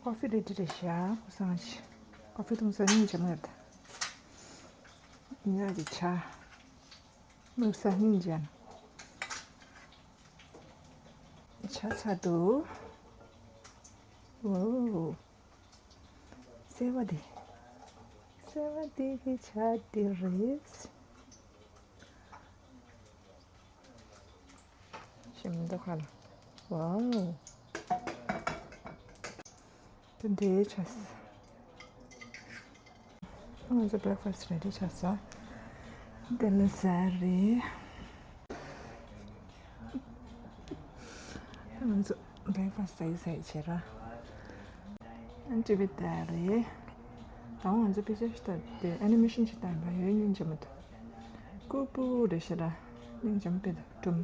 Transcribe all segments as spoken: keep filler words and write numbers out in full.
ཀོ་ཧྥི་རེ་ཌི་རེད་ཤག་ཀོ་སང་ཞིག་ཀོ་ཧྥི་འཐུང་ས་སྙིང་རྗེ་མོ་ཡོད། ཉ་གི་ཆ། དམིགས་ས་སྙིང་རྗེ་ན། ཆ་ཚ་འདུག་འོ། སེ་བ་འདི། སེ་བ་འདི་གི་ཆ་འདི་རེད། ཞིམ་མདོག་ཁ་ལ། ཝའོ། དེ་འདྲའི་ཆ་ས། ང་ཚོ་བྷི་རེག་ཕ་སི་རེ་ཌི་ཆགས་སོང་། དེ་ལ་ཟ་རེད། ང་ཚོ་བྷི་རེག་ཕ་སི་ཟ་ཡི་ཟ་ཡི་བྱེད་ར། ཨན་ཅི་བི་ད་རེད། ད་ང་ཚོ་པི་ཅར་ཞིག་ལྟ་དེ་ཨེ་ནི་མེ་ཤན་ཞིག་ལྟ་ཡིན་པ་ཡོད་སྙིང་རྗེ་མོ་འདུག་ཀུ་པུ་རེད་ཤག་ར། སྙིང་རྗེ་མོ་དཔེ་འདུག་སྒྲུང་།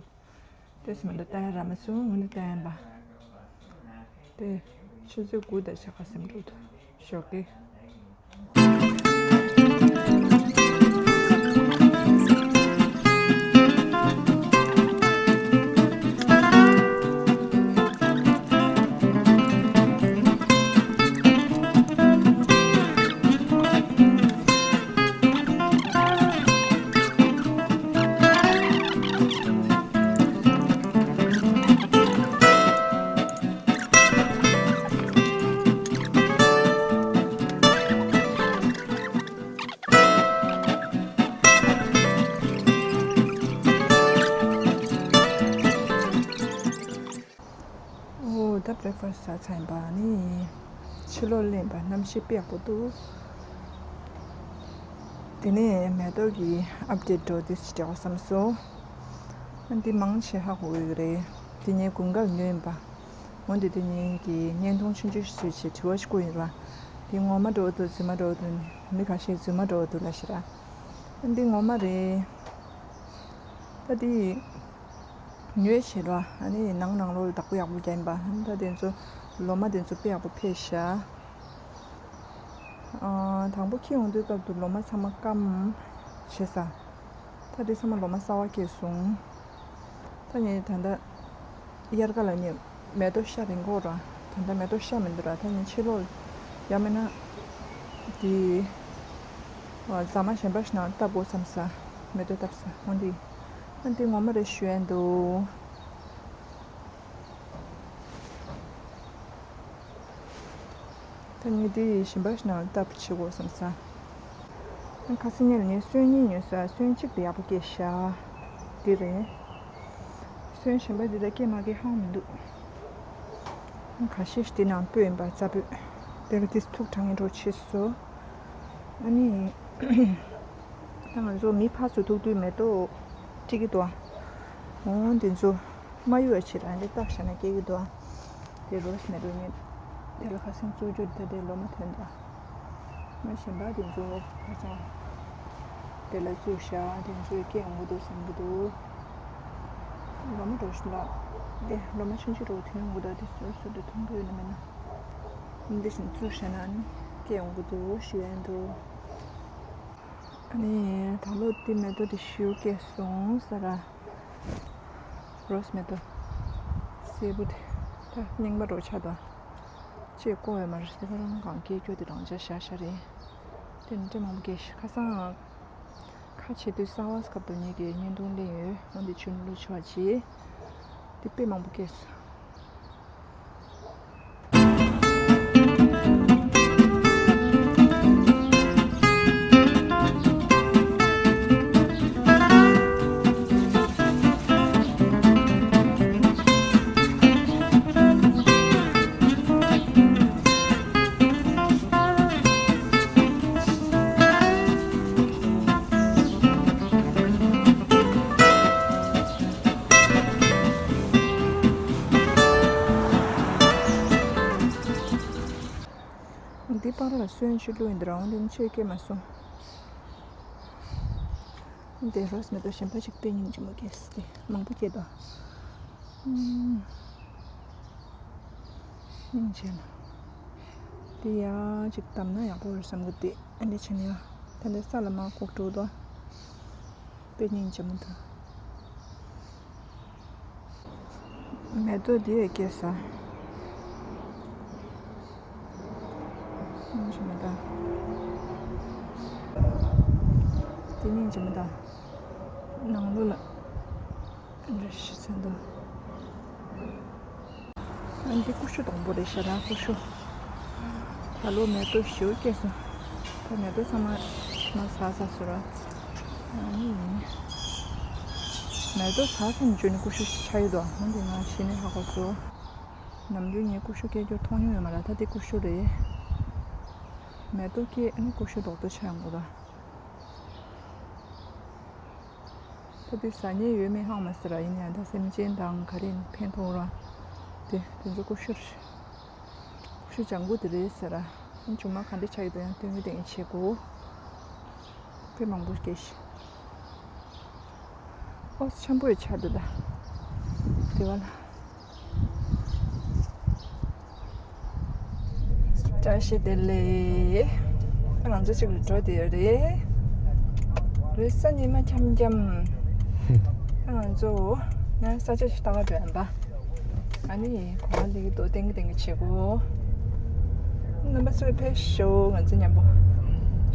དེ་སི་མ་འདི་ལྟ་ཡ་ར་མ་སོང་། འོ་ནི་ལྟ་ཡ་ཡིན་པ། དེ་ཆུ་ཚོད་དགུ་དང་ཕྱེད་ཀ་ཟིན་འགྲོ་འདུག་ཞོགས་ཀས། འོ། ད་བྷི་རེག་ཕ་སི་ཟ་ཚར་ཡིན་པ་ནི། ཕྱི་ལོགས་གླེང་བ་གནམ་གཤིས་དཔེ་ཡག་པོ་འདུག་དེ་ནས་མེ་ཏོག་གི་ཨབ་ཌེ་ཊི་འགྲོ་དུས་སྤྲད་དགོས་བསམ་སོང་། ཨ་འདི་མང་ཆེ་ཧ་གོ་གི་རེད། དེ་ངའི་དགུན་ཁ་ཉོས་ཡིན་པ། འོན་ཏེ་དེ་ངའི་གི་བརྙན་ཐུང་ཆུང་ཆུང་ཞིག་བཟོས་བྱས་དྲི་བ་ཞིག་བསྐུར་ཡིན་པ། འདི་ངོ་མ་འགྲོ་འདུག་རྫུན་མ་འགྲོ་འདུག་མི་ཁ་ཤས་རྫུན་མ་འགྲོ་འདུག་ལབ་ཤག་ར། ཨ་འདི་ངོ་མ་རེད། ད་འདི། ཉོས་བྱས་ར། ཨ་ནི་ནང་ནང་ལོགས་བདག་པོ་ཡག་པོ་རྒྱག་ཡིན་པ། ད་དེ་ཚོ་ལོ་མ་དེ་ཚོ་དཔེ་ཡག་པོ་ཕེབས་ཤག་ཨ། དང་པོ་འཁྱེར་ཡོང་དུས་སྐབས་དུ་ལོ་མ་ཚང་མ་སྐམ་བྱས་ས། ད་དེ་ཚང་མ་ལོ་མ་གསར་བ་སྐྱེས་སོང་། ད་ངས་ད་ལྟ་དབྱར་ཁ་ལ་ངས་མེ་ཏོག་ཤ་རིང་གོ་ར། ད་ལྟ་མེ་ཏོག་ཤ་མི་འདུག་ར། ད་ངས་ཕྱི་ལོགས་ཡང་མིན་ན་དེ་རྫ་མ་གཞན་པ་ཞིག་ནང་བཏབ་དགོས་བསམ་ས། མེ་ཏོག་བཏབ་ས་འོ་འདི། ཨ་འདི་ངོ་མ་རེད་ཞུ་ཡན་འདུག་ད་ངས་འདི་གཞན་པ་ཞིག་ནང་བཏབ་བྱེད་དགོས་བསམ་ས། ཨ་ཁ་སང་ཉིན་ངས་སོན་གཉིས་ཉོས་ས། སོན་གཅིག་དེ་ཡག་པོ་སྐྱེས་ཤག་འདི་རེད། སོན་གཞན་པ་འདི་ད་སྐྱེས་མ་སྐྱེས་ཧ་གོ་མི་འདུག་ཁ་ཤས་ཤིག་དེ་ནང་སྤོས་ཡིན་པ། རྩ་སྤོས། དེ་ལ་དེ་ཐུག་དྲང་ངེས་འགྲོ་ཆེ་སོ། ཨ་ནི། ད་ང་ཚོ་མི་ཕར་ཚུར་ཐུག་དུས་མེ་ཏོག་སྤྲིག་གི་འདུག་འོ་འདི་ཚོ་མ་གཡུག་པ་བྱེད་རང་གི་བཏབ་བཞག་ན་སྐྱེ་གི་འདུག་དེ་རོ་སི་མེ་ཏོག་ཡིན། དེ་ལ་ཁ་སང་བཙུགས་རྒྱུ་དེ་དེ་ལོ་མ་ཐོན་འདུག་མ་གཞན་པ་དེ་ཚོ་ཁ་སང་དེ་ལ་བཙུགས་བཞག་དེ་ཚོས་སྐྱེ་ཡོང་གི་འདུག་བསམ་གི་འདུག་ལོ་མ་འགྲོ་ཞིག་ལ་དེ་ལོ་མ་ཆུང་ཆུང་འགྲོ་ཐོན་ཡོང་གི་འདུག་དེ་སོ་སོ་དེ་མཐོང་གི་ཡོད་ན་མེད་ན། འདི་བཞིན་བཙུགས་བཞག་ན་ནི་སྐྱེ་ཡོང་གི་འདུག་ཞུ་ཡ་འདུག་ཨ་ནི་ད་ལོ་དེ་མེ་ཏོག་དེ་ཞེ་པོ་སྐྱེས་སོང་ས་ར། རོ་སི་མེ་ཏོག་སེར་པོ་དེ་ད་རྙིང་པ་འདྲ་ཆགས་འདུག་ཅེས་བཀོག་ཡོད་མ་རེད། དེ་ཁ་རང་གང་སྐྱེས་སྐྱོ་དེ་རང་ཅག་ཤ་ཤ་རེད། དེ་ནི་ཏྲེ་མང་པོ་སྐྱེས་ཤག་ཁ་སང་ཁ་ཕྱེ་དུས་གསར་བ་སྐབས་དུ་ཉིད་ཀྱི་བརྙན་ཐུང་ལེན་ཡོད། འོན་ཏེ་ཆུ་ནུ་ལུ་ཆུ་བ་བྱེད། དེ་དཔེ་མང་པོ་སྐྱེས་སོང་། འདི་པར་ལ་སོན་ཆུ་བླུགས་ཡིན་འདི་རང་འདི་ཆོས་སྐྱེས་མ་སོང་། འདི་རོ་སི་མེ་ཏོག་གཞན་པ་ཞིག་དཔེ་སྙིང་རྗེ་མོ་སྐྱེས་སི་དེ་མང་པོ་སྐྱེས་དོ། སྙིང་རྗེ་ན། འདི་ཡ་ཅིག་བཏབ་ན་ཡག་པོ་རེད་བསམ་གི་འདི་ཨ་འདི་ཕྱིན་ཡ། ད་འདི་ས་ལ་མ་བཀོག་འགྲོ་དོ། དཔེ་སྙིང་རྗེ་མོ་འདུག་མེ་ཏོག་འདི་ཡས་སྐྱེས་ས། སྙིང་རྗེ་མོ་དང་། དེ་སྙིང་རྗེ་མོ་དང་། ནང་ལོགས་ལ་འདྲ་ཞིག་ཚོན་དང་། ཨ་འདི་ཀུ་ཤུ་སྡོང་པོ་རེད་ཤག་ར། ཀུ་ཤུ། ད་ལོ་མེ་ཏོག་ཞེ་པོ་སྐྱེས་སོང་། ད་མེ་ཏོག་ཚང་མ་མར་ཟག་ཚར་སོང་ར། ཨ་ནི། མེ་ཏོག་ཟག་ཚར་ནས་བྱོས་ནས་ཀུ་ཤུ་ཞིག་ཆགས་ཡོད་དོ། འོན་ཏེ་ང་གཞི་ནས་ཧ་གོ་སོང་། ནམ་རྒྱུན་ངས་ཀུ་ཤུ་སྐྱེ་རྒྱུ་མཐོང་མྱོང་ཡོད་མ་རེད། ད་འདི་ཀུ་ཤུ་རེད། མེ་ཏོག་སྐྱེས་ནི་ཀུ་ཤུ་རྡོག་རྡོག་ཆགས་ཡོང་གི་ར། ད་དེ་ཟ་མཁན་ཡོད་མེད་ཧ་མ་སི་ར། ཡིན་ཡང་ད་སེམས་ཅན་དང་ག་རེ་ཕན་ཐོགས་ར། དེ་དེ་ཚོ་ཀུ་ཤུ་རེད། ཀུ་ཤུ་ལྗང་གུ་དེ་རེད་ཟེར་ར། ཆུང་མ་ག་འདྲ་ཆགས་ཡོད་པ་ཡང་སྟོན་གི་སྟོན་གི་བྱེད་དགོས། དཔེ་མང་པོ་སྐྱེས་ཤག་ཨོ་ཆེན་པོ་ཡི་ཆགས་འདུག་ད། དེ་བ་ལ། བཀྲ་ཤིས་བདེ་ལེགས། ང་ཚོ་གཅིག་ལ་འགྲོ་བསྡད་ཡོད་རེད། རེས་གཟའ་ཉི་མ་འཁྱམ་འཁྱམ། ང་ཚོ་ནས་ས་ཆ་ཞིག་ལྟ་ག་འགྲོ་ཡིན་པ། ཨ་ནི་གོང་འདི་གི་རྡོ་ཏིང་ཏིང་གི་བྱེད་སྒོ། རྣམ་པ་ཚོས་ཕེབས་ཤོག་ང་ཚོ་མཉམ་པོ།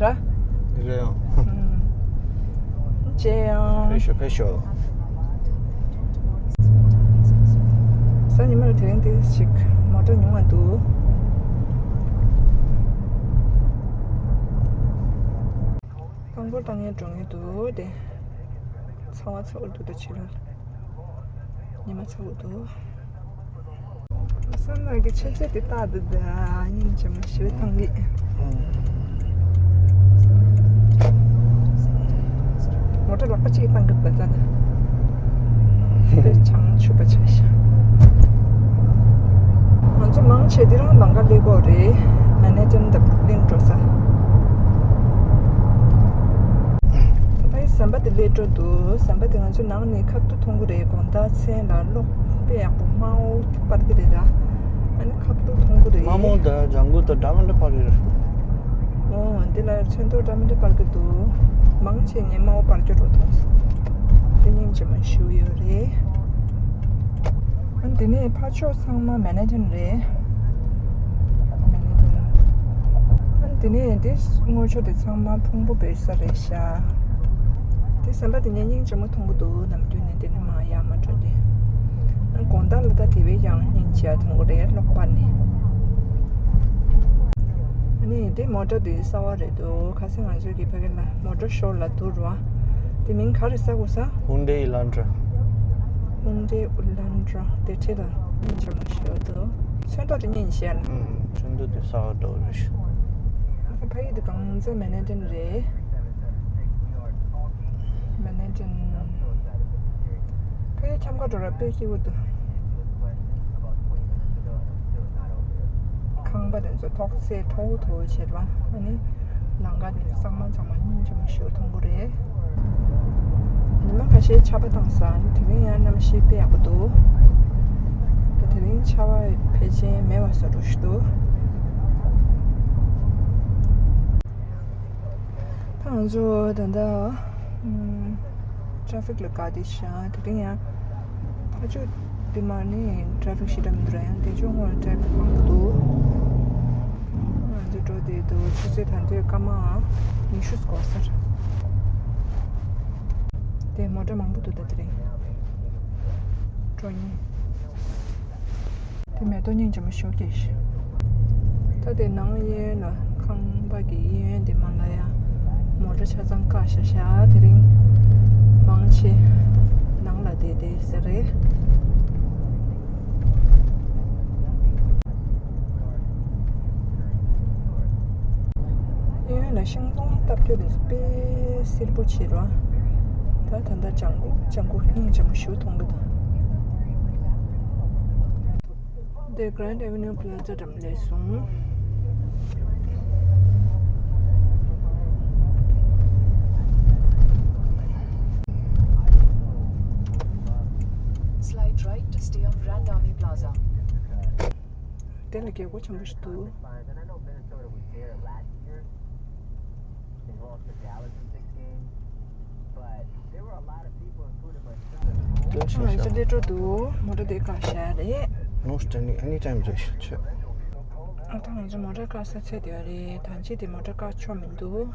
ར། རེད་ཡང་། ཅེ་ཡང་། ཕེབས་ཤོག་ཕེབས་ཤོག་གཟའ་ཉི་མ་ལ་དེ་རིང་དེ་ཞིག་མོ་ཊ་ཉུང་བ་འདུག་རྐང་འཁོར་བཏང་ཡས་འགྲོ་ངེས་འདུག་དེ། ཚ་བ་ཚ་བོ་འདུག་ད་ཕྱི་ལོགས་ཉི་མ་ཚ་བོ་འདུག་བསམ་ནོར་གྱི་ཆུ་ཚོད་དེ་རྟག་ཏུ་ད་སྙིང་རྗེ་མོ་ཞེ་པོ་ཐང་གི། མོ་ཊ་ལག་པ་གཅིག་བཏང་གི་པ་ཙ་ན། དཔེ་བྱང་ཆུབ་པ་ཆགས་ཤག་ང་ཚོ་མང་ཆེ་འདི་རང་ལམ་ཁ་སླེབས་ཀྱི་ཡོད་རེད། Manhattan དང་Brooklyn འགྲོ་ས། ད་ལྟའི་ཟམ་པ་དེ་སླེབས་འགྲོ་འདུག་ཟམ་པ་དེ་ང་ཚོ་ནང་ནས་ཁ་ཐུག་མཐོང་གི་རེད། དགོང་དག་མཚན་ལ་གློག་དཔེ་ཡག་པོ་དམར་པོ་སྤར་གི་རེད་ར། ཨ་ནི་ཁ་ཐུག་མཐོང་གི་རེད། དམར་པོ་དང་ལྗང་གུ་དང་འདྲ་མི་འདྲ་སྤར་གི་རེད། ཨོ་འདི་ལ་ཚོན་མདོག་འདྲ་མི་འདྲ་སྤར་གི་འདུག་མང་ཆེ་ངས་དམར་པོ་སྤར་རྒྱུ་འགྲོ་མཐོང་སོང་། དེ་སྙིང་རྗེ་མོ་ཞེ་པོ་ཡོད་རེད། ཨ་འདི་ནས་ཕར་ཕྱོགས་ཚང་མ་Manhattan རེད། Manhattan། ཨ་འདི་ནས་འདི་སྔོན་ཕྱོགས་དེ་ཚང་མ་ཕུང་པོ་སྦས་ས་རེད་ཤག་དེ་ཟམ་པ་དེ་ངས་སྙིང་རྗེ་མོ་མཐོང་གི་འདུག་ནམ་རྒྱུན་ནས་འདི་ནས་མར་ཡར་མར་འགྲོ་དུས། ཨ་དགོང་དག་ལ་ད་དེ་བས་ཀྱང་སྙིང་རྗེ་མཐོང་གི་རེད། གློག་སྤར་ནས། ཨ་ནི་འདི་མོ་ཊ་འདི་གསར་པ་རེད་འདུག་ཁ་སང་ང་ཚོའི་གི་ཕ་གི་ལ་མོ་ཊ་ཤོ་རུམ་ལ་བསྡུར་བ། དེ་མིང་ག་རེ་ཟེར་དགོས་ས། Hyundai Elantra། Hyundai Elantra དེ་ཁྲིད་དང་སྙིང་རྗེ་མོ་ཞིག་ཡོད་འདུག་ཚོན་མདོག་དེ་སྙིང་རྗེ་ལ། ཨུམ། ཚོན་མདོག་དེ་གསར་པ་འདྲ་བོ་རེད་ཤག་ཨ་ཕ་གི་དེ་གང་ཚ་Manhattan རེད། Manhattan ཕ་གི་འཁྱམ་ཁ་འགྲོ་ར་དཔེ་སྐྱིད་པོ་འདུག་ཁང་པ་དེ་ཚོ་ཐོག་ཚད་མཐོ་པོ་མཐོ་པོ་བྱས་པ། ཨ་ནི་ལམ་ཁ་དེ་ཚོ་གཙང་མ་གཙང་མ་སྙིང་རྗེ་མོ་ཞེ་པོ་མཐོང་གི་རེད། ཉི་མ་ཁ་ཤས་ཆར་པ་བཏང་ས། ཨ་ནི་དེ་རིང་ཡང་གནམ་གཤིས་དཔེ་ཡག་པོ་འདུག་ད་དེ་རིང་ཆར་པ་ཕལ་ཆེར་མེད་པ་བཟོ་འདྲ་ཞིག་འདུག་ད་ང་ཚོ་ད་ལྟ་ཨམ། ཊ་ཕིག་ལ་དགའ་བསྡད་ཤག་དེ་རིང་ཡང་ཕར་ཕྱོགས་འདི་མར་ནི་ཊ་ཕིག་ཞེ་དྲག་མི་འདུག་ར། ཡང་དེ་ཕྱོགས་སྔོན་ལ་ཊ་ཕིག་མང་པོ་འདུག་ང་ཚོ་འགྲོ་བསྡད་འདུག་ཆུ་ཚོད་ད་དུང་སྐར་མ་ཉི་ཤུ་འགོར་ས་རེད། དེ་མོ་ཊ་མང་པོ་འདུག་ད་དེ་རིང་འགྲོ་མཁན། དེ་མེ་ཏོག་སྙིང་རྗེ་མོ་ཞེ་པོ་སྐྱེས་ཤག་ད་དེ་ནང་གཡས་གཡོན་ལ་ཁང་པ་གི་གཡས་གཡོན་དེ་མར་ལ་ཡ་མོ་ཊ་ཆ་ཚང་བཀག་བཞག་ཤག་དེ་རིང་མང་ཆེ་ནང་ལ་བསྡད་བསྡད་ས་རེད། གཡས་གཡོན་ལ་ཤིང་སྡོང་བཏབ་རྒྱུ་དེ་ཚོ་དཔེ་སེར་པོ་བྱེད་རོ། ད་ད་ལྟ་ལྗང་གུ་ལྗང་གུ་སྙིང་རྗེ་མོ་ཞེ་པོ་མཐོང་གི་འདུག་དེ་Grand Avenue Plaza འགྲམ་སླེབས་སོང་། Slide right to stay on Grand Army Plaza. དེ་ལ་རྒྱལ་སྒོ་ཆེན་པོ་ཞིག་འདུག་ང་ཚོ་སླེབས་འགྲོ་འདུག་མོ་ཊ་དེ་བཀག་བཞག་རེད། No standing anytime རེད་ཤག་ཆོས། ད་ང་ཚོ་མོ་ཊ་བཀག་ས་ཚད་དེ་རེད། ད་ཅི་དེ་མོ་ཊ་བཀག་ཆོག་མི་འདུག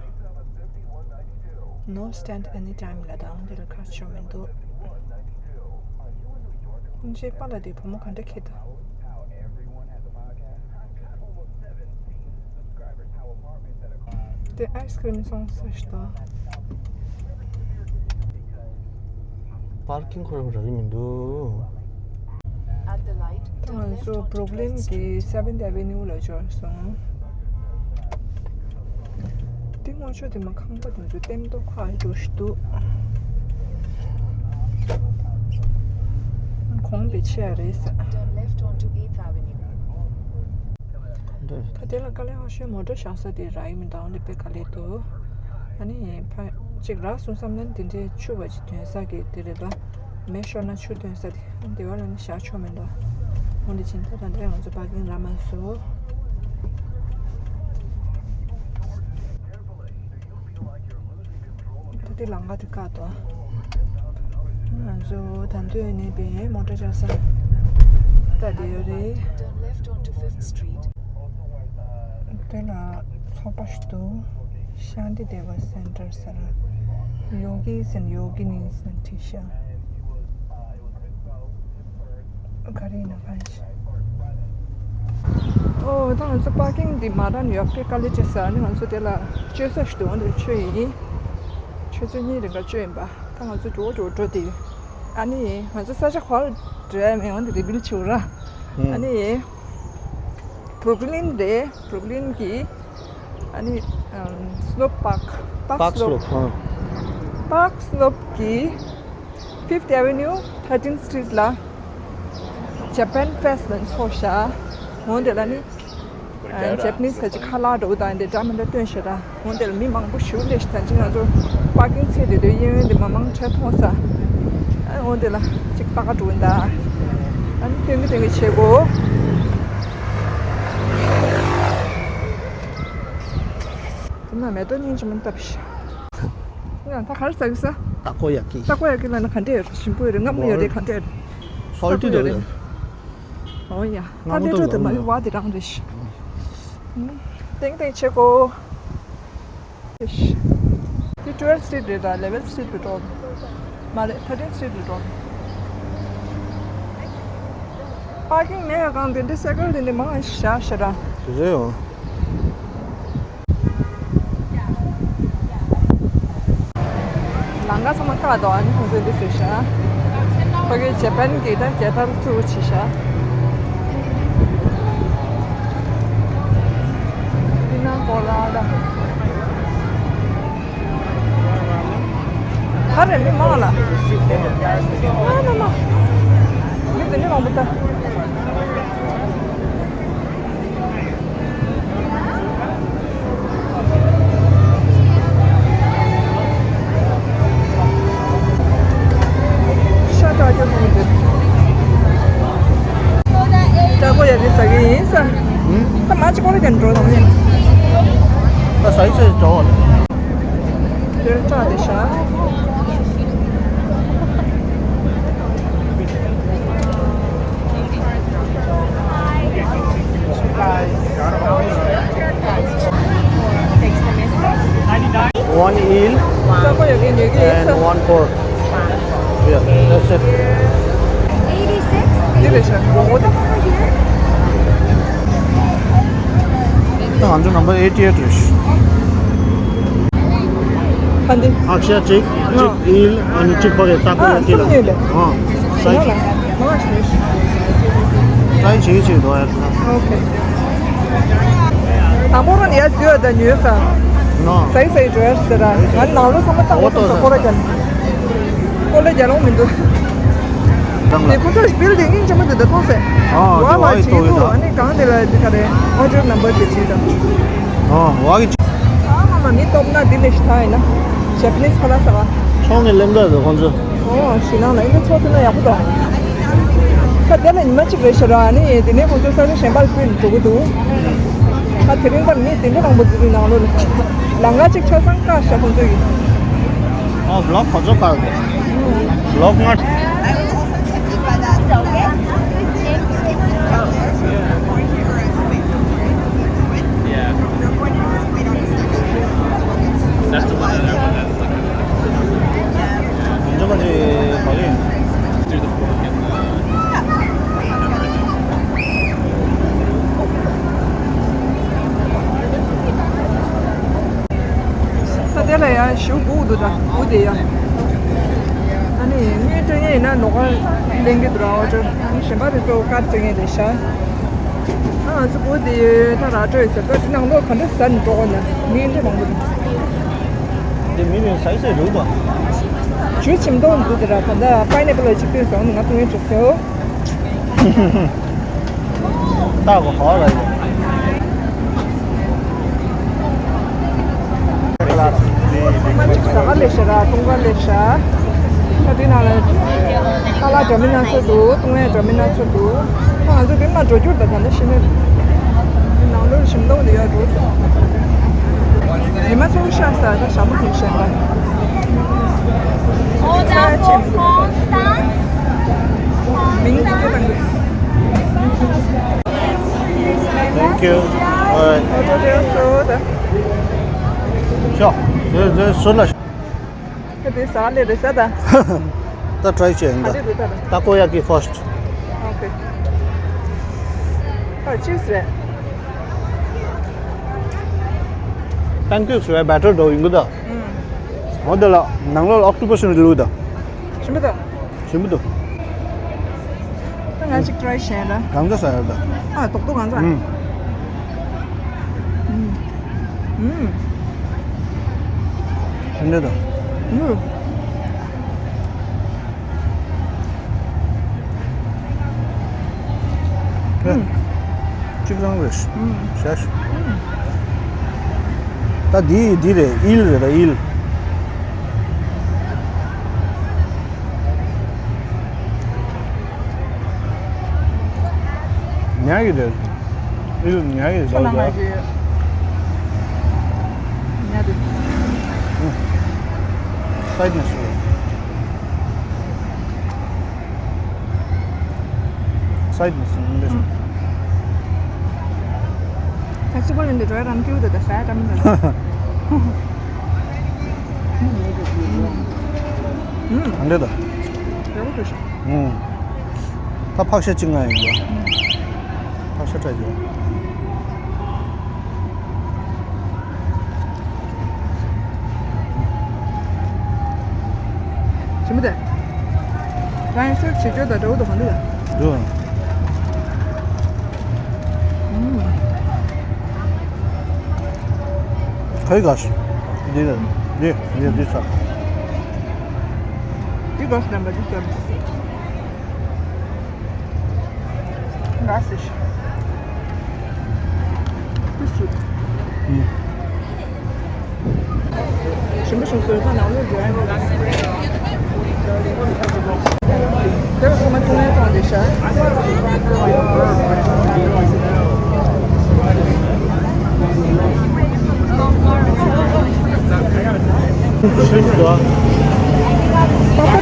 No stand anytime ལ་དང་དེ་ལ་བཀག་ཆོག་མི་འདུག་ཅེས་པ་ལ་དེ་བུ་མོ་ག་འདྲ་ཁྱེད་དང་། དེ་ཨའི་སི་ཀི་རིམ་སོང་ས་ཞིག་དང་། པར་ཀིང་ཁོ་རང་རག་གི་མི་འདུག་ད་ང་ཚོ་བུ་རུག་ལིན་གྱི་སེ་བེན་ཐི་ཨེ་ཝེ་ནིའུ་ལ་འབྱོར་སོང་། འདི་སྔོན་ཆད་དེ་མ་ཁང་པ་དེ་ཚོ་སྟེང་ཏོག་ཁ་འགྲོ་ཞིག་འདུག་གོང་དེ་ཆེ་ཡ་རེད་ས། Turn left onto eighth Avenue. ད་དེ་ལ་དཀའ་ལས་ཁག་ཤོས་མོ་ཊ་བཞག་ས་དེ་རག་གི་མི་འདུག་འདི་དཔེ་དཀའ་ལས་འདུག་ཨ་ནི་ཕ་ཅིག་རག་སོང་བསམ་ན་འདི་འདྲའི་ཆུ་བ་ཅིག་ཐོན་ས་གི་དེ་རེད་ད། མེ་ཤོར་ན་ཆུ་ཐོན་ས་དེ་འདི་བ་ལ་ནི་བཞག་ཆོག་མི་འདུག་འོ་འདི་ཕྱིན་ད་ད་འདྲ་ང་ཚོ་པར་ཀིང་རག་མ་སོང་། ད་དེ་ལམ་ཁ་དེ་བཀག་འདུག་ང་ཚོ་ད་འདོད་ནས་པའི་མོ་ཊ་བཞག་ས་ད་དེ་ཡོད་རེད། Turn left onto Fifth Street. དེ་ལ་ཚོགས་པ་ཞིག་འདུག་ཤཱནྟི་དེ་བ་སེན་ཊར་ཟེར། ཡོ་གིས་ཨེན་ཡོ་གི་ནིས་ཟེར་བྲིས་ཤག་ག་རེ་ཡིན་ན་གང་ཤེས། ཨོ་ད་ང་ཚོ་པར་ཀིང་འདི་མ་རག་ན་ཡོད་པའི་དཀའ་ལས་ཆེ་ས། ཨ་ནི་ང་ཚོ་དེ་ལ་སྤྱོད་ས་ཞིག་འདུག་འོ་འདིར་ཆུ་ཡིན། ཆུ་ཚོད་གཉིས་རིང་ག་སྤྱོད་ཡིན་པ། ད་ང་ཚོ་འགྲོ་འགྲོ་འགྲོ་དེ་ཡོད། ཨ་ནི་ང་ཚོ་ས་ཆ་ག་རེ་འགྲོ་ཡ་མེད། འོ་འདི་རི་བིལ་བྱེད་ར། ཨ་ནི་བུ་རུག་ལིན་རེད། བུ་རུག་ལིན་གྱི་ཨ་ནི་ཨམ་སི་ལོབ་པཱརྐ་པཱརྐ་སི་ལོབ། པཱརྐ་སི་ལོབ་ཀྱི་Fifth Avenue Thirteenth Street ལ་ཇ་པན་ཕེ་སི་ལ་འཚོགས་ཤག་འོ་འདི་ལ་ནི་ཇེ་པ་ནིས་ཁ་ཅིག་ཁ་ལག་འདྲ་བོ་དང་འདི་འདྲ་མི་འདྲ་སྟོན་ཤག་འོ་འདི་ལ་མི་མང་པོ་ཞེ་པོ་སླེབས་ཤག་ད་ཅི་ང་ཚོ་པར་ཀིང་ཚད་དེ་དུས་གཡས་གཡོན་འདི་མ་མང་ཆེ་མཐོང་ས། ཨ་འོ་འདི་ལ་ཅིག་ལྟ་ག་འགྲོ་གི་ཡིན་ད། ཨ་ནི་སྟོན་གི་སྟོན་གི་བྱེད་དགོས། དེ་ན་མེ་ཏོག་སྙིང་རྗེ་མོ་བཏབ་ཤག་ཡང་ད་ག་རེ་ཟ་གི་ས། ཏ་ཀོ་ཡ་ཀི། ཏ་ཀོ་ཡ་ཀི་ལ་ནི་ག་འདྲ་ཡོད་རེད། ཞིམ་པོ་ཡོད་རེད། མངར་མོ་ཡོད་རེད། ག་འདྲ་ཡོད་རེད། སོལ་ཊི་འདྲ་ཡོད་རེད། ཨོ་ཡ། ད་མངར་མོ་འདྲ་འགྲོ་དེ་མ་ཡོད། ཡོད་བ་དེ་རང་རེད་ཤག་ཏེང་ཏེང་བྱེད་དགོས། དེ་ཊུ་ཝེལ་སི་ཊི་རིཊ་རེད་ད། ཨི་ལེ་ཝེན་སི་ཊི་རིཊ་ལ་འགྲོ། མ་རེད། ཐར་ཊིན་སི་ཊི་རིཊ་ལ་འགྲོ། པར་ཀིང་མེད་གང་དེ་འདྲའི་སའི་ཀལ་དེ་འདྲ་མང་བཞག་ཤག་ར། དེ་རེད་ཡོ། ལམ་ཁ་ཚང་མ་བཀག་འདུག་ཨ་ནི་ཁོང་ཚོས་འདི་བཟོས་ཤག་ཁོ་གི་ཇེ་པན་གྱི་ད་རྒྱལ་དར་བཙུགས་བྱས་ཤག་འདི་ན་གོ་ལ་ལ། ག་རེ་མི་མང་ལ། མ་མ་མ། མི་དེ་འདྲ་མང་པོ་ད། ཤ་སྟག་སྐྱོ་སོང་འདིར། ཏྲ་ཀོ་ཡ་ཀི་ཟ་གི་ཡིན་ས། ཧུམ། ད་མ་ཅིག་ཀོ་ལ་ཀྱང་འགྲོ་དང་ནི། ད་ཟ་ཡི་ཟ་ཡི་འགྲོ་བ་ལ། འདིར་སྐྲག་བསྡད་ཤག One eel and one pork. Yeah, that's it. འདི་རེད་ཤག་འདི་རེད་ཤག་ད་ང་ཚོ་number eighty eight རེད་ཤག་ཨ་འདི། ཨ་ཤ་གཅིག་གཅིག་ཨིལ་ཨ་ནི་གཅིག་པ་རེད། ཏཱ་ཀོ་ཡ་ཀི་ལ། ཨ་སའི་ཛི། ཏྲའི་བྱེད་ཀྱི་འདུག་ཡ། ཨོ་ཁེ། དང་པོ་རང་ཡ་ཟོས་ད་ཉོས་ས། ནོ། སའི་སའི་འགྲོ་ཡ་ཟེར་ར། ང་ནང་ལོགས་ཚང་མ་ཏཱ་ཀོ་ཡ་ཟོས་ས། ཀོ་ལ་རྒྱ། ཀོ་ལ་རྒྱ་ལོང་མི་འདུག་དེ་ཁོ་ཚོ་བིལ་ཌིང་སྙིང་རྗེ་མོ་དེ་འདྲ་མཐོང་སོང་། ཨ་ཝ་ཝ་ཡི་ཐོག་གི་ད། ཨ་ནི་གང་དེ་ལ་དེ་ག་རེ་ཨོ་ཌར་ནམ་བར་དེ་བྲིས་ད། ཨ་ཝ་གི། ཨ་མ་མ་མི་སྟོབས་ན་འདི་ལས་ཤི་ཐ་ཡིན་ན། ཇེ་པ་ནིས་ཁོ་ལ་ས་བ། ཆོང་ནས་ལེན་དགོས་ཟེར་ཁོང་ཚོས། ཨོ་ཞི་ནང་ལ་ཨིན་ན་ཚོགས་ཐུབ་ན་ཡག་པོ་འདུག་ཁ་དེ་ལ་ཉི་མ་གཅིག་རེད་ཤི་ར། ཨ་ནི་དེ་ནས་ཁོང་ཚོ་ས་ཆ་གཞན་པར་ཕུད་འགྲོ་གི་འདུག་ཁ་དེ་རིང་པར་མི་དེ་འདྲ་མང་པོ་འཛུལ་འདུག་ནང་ལོགས་ལ། ལམ་ཁ་གཅིག་ཆ་ཚང་བཀག་ཤག་ཁོང་ཚོ་ཡིས། ཨོ་བི་ལོག་ཁོ་ཚོ་བཀག་འདུག་བི་ལོག་ང་། I will also tip you, but that's okay. Thank you, thank you, thank you. ཡང་ཞུ་སྒུག་འདུག་ད་སྒུག་བསྡད་ཡ། ཨ་ནི་དངུལ་སྤྲད་མཁན་ཡིན་ན་ལོགས་ཀ་ལེན་གྱི་འདུག་ར། ཨོ་ཅོ། ཨ་ནི་གཞན་པ་དེ་ཚོ་ཀར་སྤྲད་མཁན་རེད་ཤག་ཨ་ང་ཚོ་སྒུག་བསྡད་ཡོད། ད་ར་སྤྲོད་ཡོད་ཟེར། ད་དེ་ནང་ལོགས་ག་འདྲ་ཟ་ནས་འགྲོ་དགོས་ན་མི་འདྲ་མང་པོ་འདུག་དེ་མི་རེ་ཟ་ཡི་ཟ་རུ་བ། ཇུས་ཆེ་མདོག་འདུག་དེ་ར། ད་ལྟ་པའི་ནེ་པལ་ལ་གཅིག་བཏོན་སོང་ནས་ང་བཏུང་ཡིན་འགྲོ་ཟེར། ཏག་གོ་ཧོ་ལ་ཡོད། ཚང་མ་གཅིག་ཟ་ག་སླེབས་ཤག་ར། བཏུང་ག་སླེབས་ཤག་ད་དེ་ནང་ལ་ཁ་ལག་འདྲ་མིན་སྣ་ཚོགས་འདུག་བཏུང་ཡས་འདྲ་མིན་སྣ་ཚོགས་འདུག་ད་ང་ཚོ་དེ་མ་འགྲོ་རྒྱུར་ད་ད་ལྟ་ཤི་ནས་ནང་ལོགས་ཞིམ་མདོག་འདི་ཡོད་འགྲོ། ཉི་མ་ཚོགས་ཤག་ས་ད་ཞྭ་མོ་གི་ཞལ་ལ། ཨོ་ད་ཁོ་ཁོང་སྟངས། མིང་སྐད་དང་། Thank you. All right. ཨོ་ད་རེད་སོ་ད། Sure. This this soon. ཁ་དེ་ཟ་ལེ་རེད་ཟ་ད། ད་try བྱས་ཡིན་ད། ག་དེ་རེད་ད། ད་ཀོ་ཡ་ཀི་first. Okay. ཨ་cheese རེད། Pancakes རེད། Batter འདྲ་ཡིན་གི་ད། ཨུམ། འོ་དེ་ལ་ནང་ལོགས་ལ་octopus རེད་ལུག་ད། ཞིམ་པོ་ད། ཞིམ་པོ་འདུག་ད་ང་ཅིག་try བྱས་ལ། གང་ཚ་ཟ་ཡོད་ད། ཨ་ཏོག་ཏོག་གང་ཚ། ཨུམ། ཨུམ། ཨུམ། ཧན་ཌེ་ད། ཨུམ། ཨུམ། གཅིག་རང་རེད། ཨུམ། ཤ་ཤ། ཨུམ། ད་འདི་འདི་རེད། ཨིལ་རེད་ད་ཨིལ། ཉག་གི་རེད། ཨིལ་ཉག་གི་རེད་ཁྱོད་ལ་ད། ང་གི་ཉག་དེ། ཨུམ། སའིཌ་ནས་སུ། སའིཌ་ནས་སུ་མི་འདུག་ཕེ་སི་ཊི་བལ་ཡིན་དུས་འགྲོ་ཡ་རང་སྐྱིད་པོ་འདུག་ད་ཟ་ཡ་འདྲ་མི་འདུག་ཨུམ། ཨ་འདྲ་ད། ཡག་པོ་འདུག་ཨུམ། ད་ཕག་ཤ་གཅིག་ང་ཡིན་པ། ཕག་ཤ་སྲེག་རྒྱུ། ཞིམ་པོ་དེ། རང་ཡང་སྲེག་བྱེད་རྒྱུ་དང་འདྲ་བོ་འདུག་ག་འདུག་ག་འདུག་ཨུམ། ག་ཡི་ག་ཤ། འདི་ལ། འདི་འདི་འདི་ཚ། འདི་ག་ཤ་ནམ་པ་འདི་ཚ། འགའ་སི་ཤི། ཏུ་ཤི། ཨུམ། ཞིམ་པོ་ཞིམ་སོས་ཁ་ནང་ལོག་འགྲོ་ཡ་འདུག་དེ་ཚང་མ་ཐུང་ངེ་བཙོང་བསྡད་ཤག་ཤིང་ཏོག་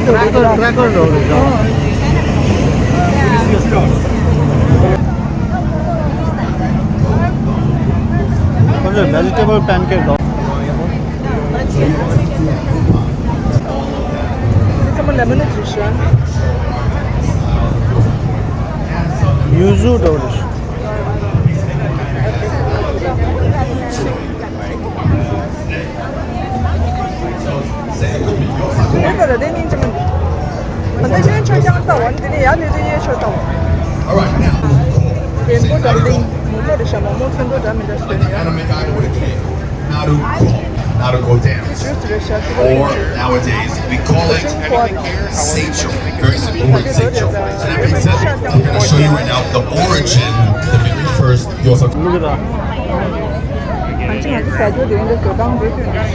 ཀྲེ་ཀར་འདྲ་བོ་རེད་ཤག་ཁོ་ཚོས་vegetable pancake འདྲ་བོ། ཚང་མ་ལེ་མོན་ནེཌ་རེད་ཤག་ཡུ་ཛུ་འདྲ་བོ་རེད་ཤག་འདི་ལྟར་དེ་སྙིང་རྗེ་མོ་འདུག་ད་ལྟ་གཞན་ཆ་རྐྱང་ལྟ་བ་ནི་དེ་ནས་ཡར་སླེབས་དུས་གཡས་ཕྱོགས་ལྟ་བ། རྒན་པོ་འདྲ་མི་འདུག་མོག་མོག་རེད་ཤག་མོག་མོག་ཚོན་མདོག་འདྲ་མི་འདྲ་བཟོས་ནས་ཡོད། Naruto, Naruto dance. Or nowadays, we call it Seicho. Very simple word, Seicho. And that being said, I'm gonna show you right now the origin, the very first Gyoza. གང་ཅི་ང་ཚོ་ཟ་རྒྱུ་དེ་འདྲ་བཟོ་སྟངས་རེད།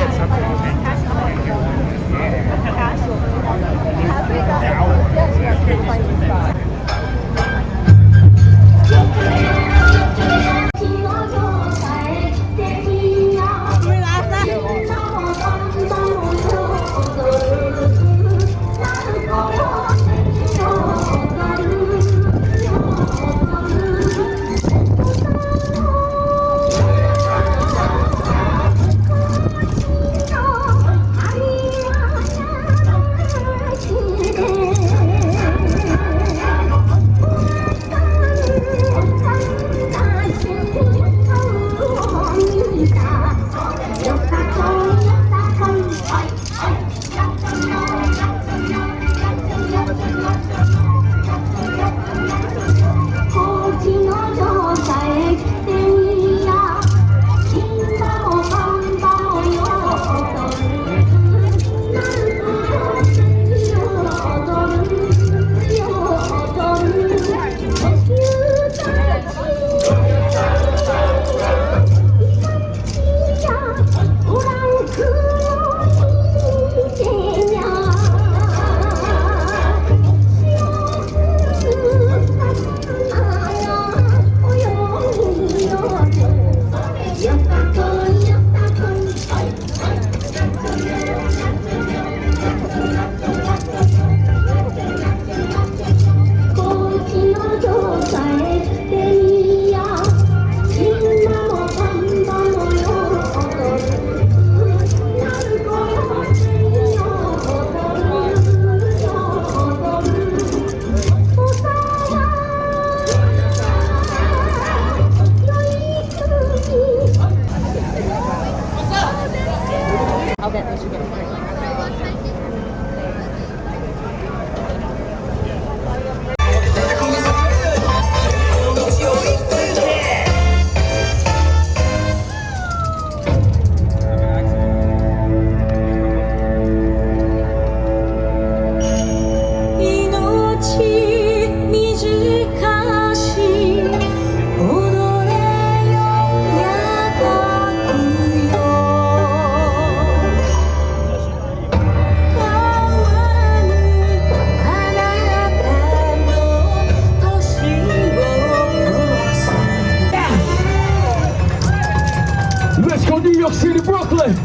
New York City, Brooklyn. さ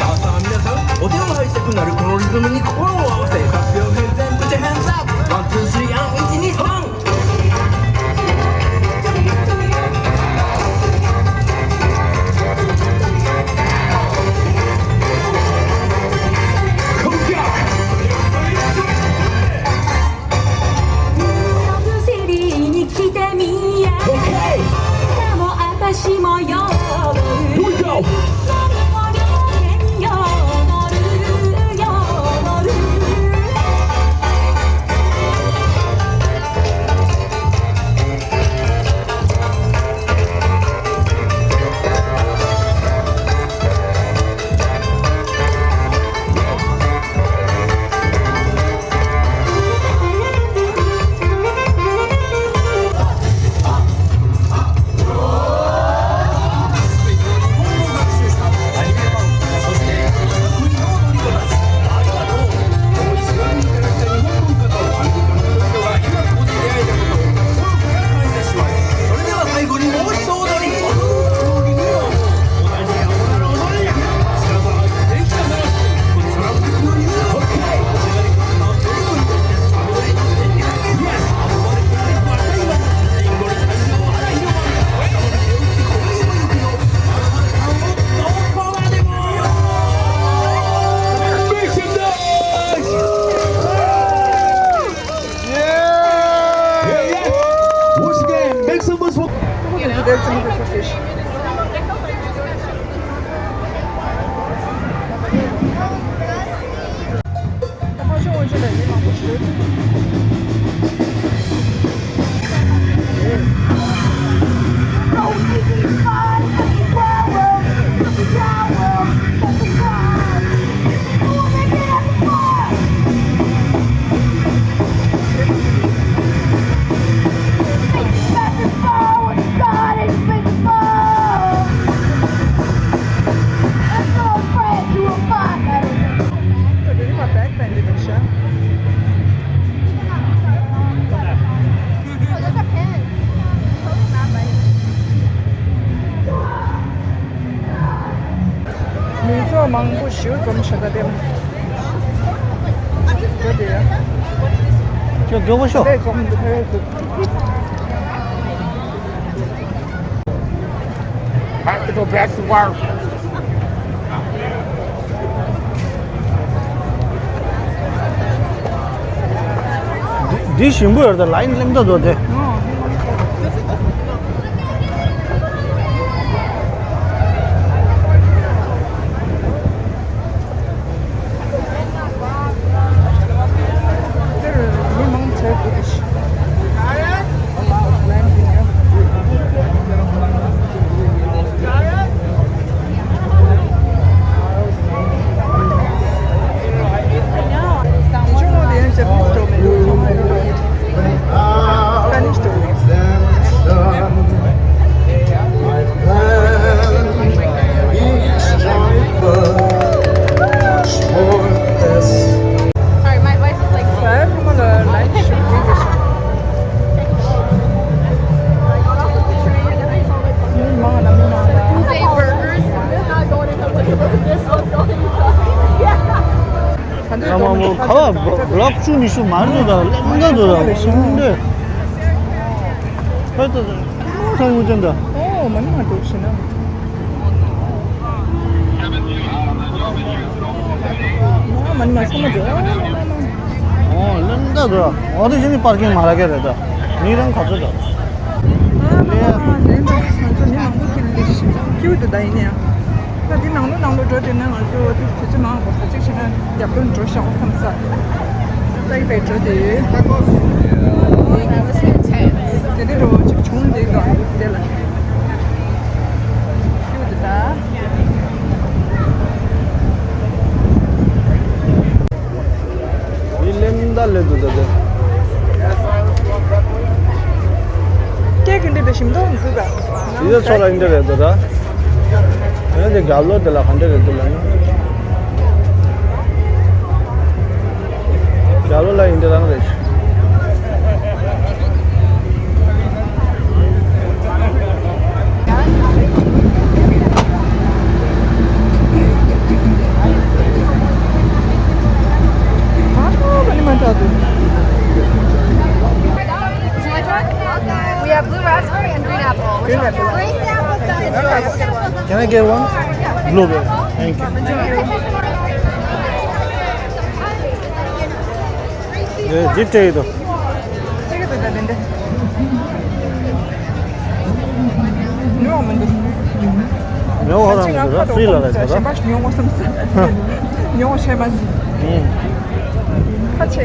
あさあ皆さん、お手を拝したくなるこのリズムに心を合わせ、合唱編全部で hands up! One, two, three, and 一二三。 Yeah! Yeah, yeah. Once again, make some noise for མི་ཚོགས་མང་པོ་ཞིག་འཛོམས་བྱས་ད་དེ། ཁྱོད་མགྱོགས་པོ་ཤོག་དེ་འཛོམས་འདུག་ཕེབས་འདུག Have to go back to work. འདི་ཞིམ་པོ་ཡོད་ད། ལ་ཡིན་སླེབས་ད་འདུག་དེ། འདིར་མི་མང་ཆེ་འདུག་ལ་ཡིན་ཡང་། Sorry, my wife is like, ཁ་བ་ལག་བཅུ་ཉི་ཤུ་མ་རེད་འདུག་ད། ལེན་ག་འདུག་ད། ཧོད་ད་ད་ཁོ་མོ་ཐང་ངུ་ཅན་ད། ཨོ་མ་ནི་མ་འདུག་ཤི་ན། མ་ནི་མ་ཚང་མ་འདུག་ཨོ་ལེན་ག་འདུག་ཨོ་དེ་བཞིན་ནི་པར་ཀིང་མ་རག་གི་རེད་ད། མི་རང་ག་ཚོད་ད། ཨ་མ་མ་མ་ལེན་ད་ང་ཚོ་མི་མང་པོ་ཁྱེར་ལེ་ཤི་ཁྱེར་འདུག་ད་ཡིན་ཡང་། ད་འདི་ནང་ལོགས་ནང་ལོགས་འགྲོ་དེ་ན་ང་ཚོ་དུས་ཚོད་མང་པོ་ས་ཅིག་བྱས་ན་རྒྱབ་ལོགས་འགྲོ་ཤག་བསམ་ས། ཏག་ཏག་འགྲོ་དེ་ཡོད། དེ་འདྲ་འགྲོ་ཅིག་བྱུང་འདི་ག་དེ་ལ་ཁྱེར་འདུག་ད། ཡི་ལེམ་ད་ལེ་དུ་ད་དེ། སྐད་ག་འདྲ་དེ་ཞིམ་མདོག་མི་འདུག་ག་ཡི་ད་ཚོ་ལ་ཡིན་འདྲ་རེད་དུ་ད། ཡང་དེ་རྒྱབ་ལོགས་དེ་ལ་ག་འདྲ་རེད་དུ་ལ་ཡིན། རྒྱབ་ལོགས་ལ་ཡིན་འདྲ་རང་རེད། Green apple. Green apple. Can I get one? Blueberry. Thank you. ཇི་སྤྲད་ཡོད་དོ། ཉོ་བ་མི་འདུག་ཉོ་བ་རང་མི་འདུག་ར། ཧྥི་རི་ལ་རེད་དོ་ར། གཞན་པ་ཞིག་ཉོ་དགོས་བསམ་སོང་། ཉོ་བ་ཤེས་མ་སོང་། ཁ་ཆེ།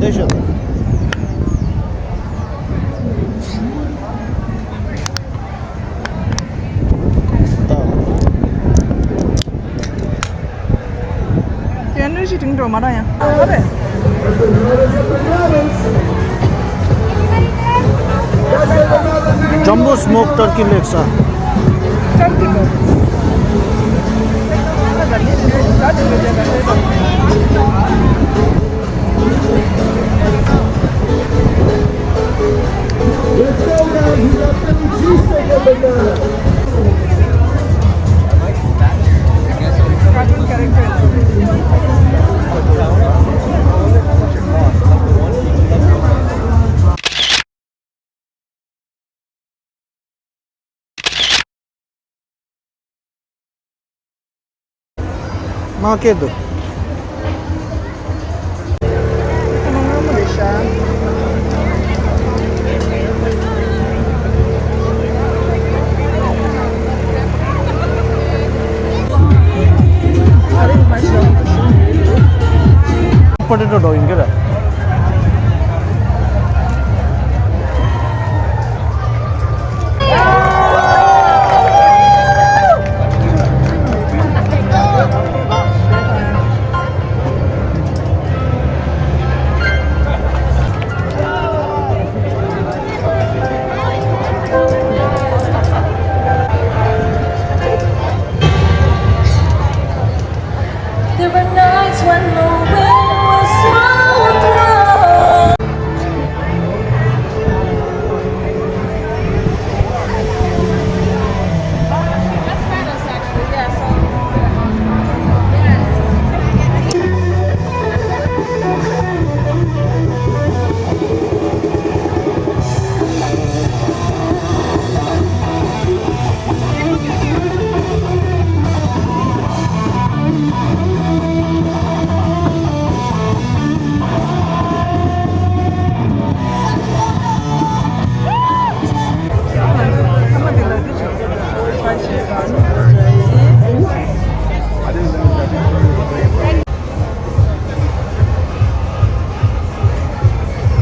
དེ་ཤོད། དེ་ནུ་ཞིག་དྲིང་འགྲོ་མ་ར་ཡང་ཨ་རེད། Jumbo smoked turkey legs, sir. Turkey legs. Let's go, guys. We got thirty-two seconds left. Cartoon character. མ་སྐད་འདུག Potato dog ཡིན་གྱི་རེད། There were nights when the wind was so cold.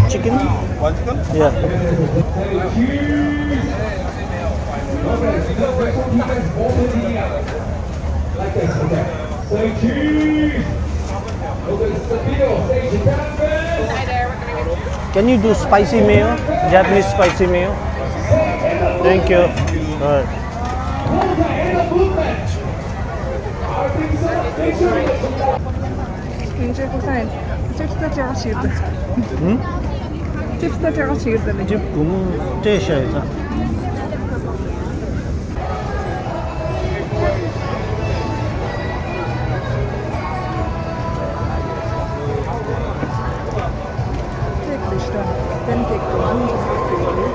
Chicken? Yeah. Can you do spicy mayo? Japanese spicy mayo? Thank you. All right. ཡིན་ཅེ་ཁོ་ས་ཡིན། ཅིབ་སི་ཅག་ཞིག་ཏུ། ཧུམ། ཅིབ་སི་ཅག་ཞིག་ཏུ་ནི། ཅིབ་གུ་མོ་སྤྲད་བྱ་ཡོད་ས། ཅིབ་སི་ཏ། ཏན་ཅིབ་སི་ཏ།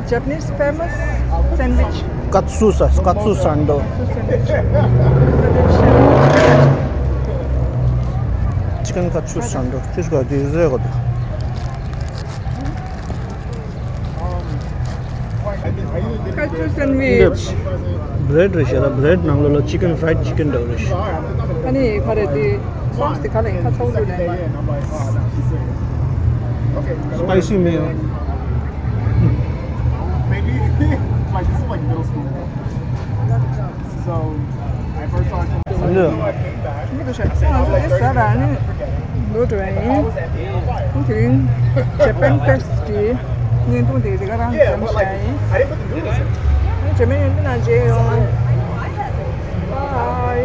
Japanese famous sandwich. Katsu sa, katsu sando. Katsu sandwich. Chicken katsu sando. This guy, this is good. Katsu sandwich. འདི་བྷི་རེད་རེད་ཤག་ལ། བྷི་རེད་ནང་ལོགས་ལ་chicken, fried chicken འདྲ་བོ་རེད་ཤག་ཨ་ནི་ག་རེ་དེ་sauce དེ་ག་ལ་ཡིན། ཁ་ཚ་བོ་འདུག་ལབ་ཡིན། Spicy mayo. Maybe like this is like middle school. So I first saw it. ཡོད། མི་འདུག་ཤག་ང་ཚོ་འདི་ཟ་ར་ནི་ལོ་འགྲོ་ཡ་ཡིན། ཁོང་དེ་རིང་Japan Fest གི་བརྙན་ཐུང་དེ་དེ་ག་རང་འཛོམས་ཤག་ཡིན། ཨ་ནི་Japan ཡོད་ན་མཇལ་ཡོང་། Bye.